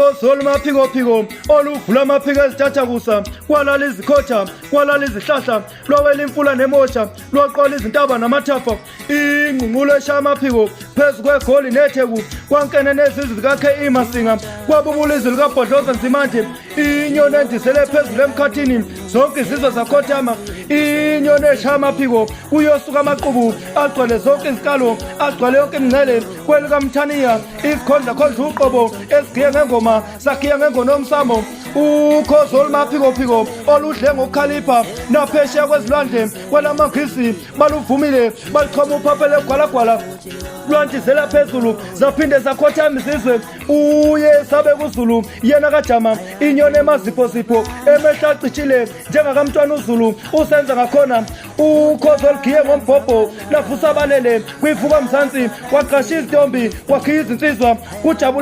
Ukhozi olumaphikophiko oluvula amaphiko ezitshatshakusa, kwalala izikhotha, kwalala izihlahla, lwawela imfula nemosha, lwaqola izintaba namathafa, ingqungqulo eshaya amaphiko phezu kwegoli netheku, kwankene nezizwe zika-ke Masinga, kwabubula izwi likaBhodloza Nzimande, inyoni endizele phezulu emkhathini, zonke izizwe zakhothama, inyoni eshaya amaphiko kuyosuka amaqubu agcwele zonke izikalo, agcwele yonke imingcele kwelikamthaniya, isikhondla khondla uqobo esigiye ngengoma sagiya ngengono omsamo, ukhozi olumaphikophiko oludle ngokukhalipha naphesheya kwezilwandle kwelamangisi baluvumile balichoma uphaphele gwalagwala lwandizela phezulu zaphinde zakhothama izizwe uye sabe kuzulu yena kajama inyoni emaziphozipho emehla acishile njengakamntwana uzulu usenza ngakhona ukhozi olugiye ngombhobho lavusa abalele kwivuka mzansi kwaqasha izintombi kwakhiya izinsizwa kujabula.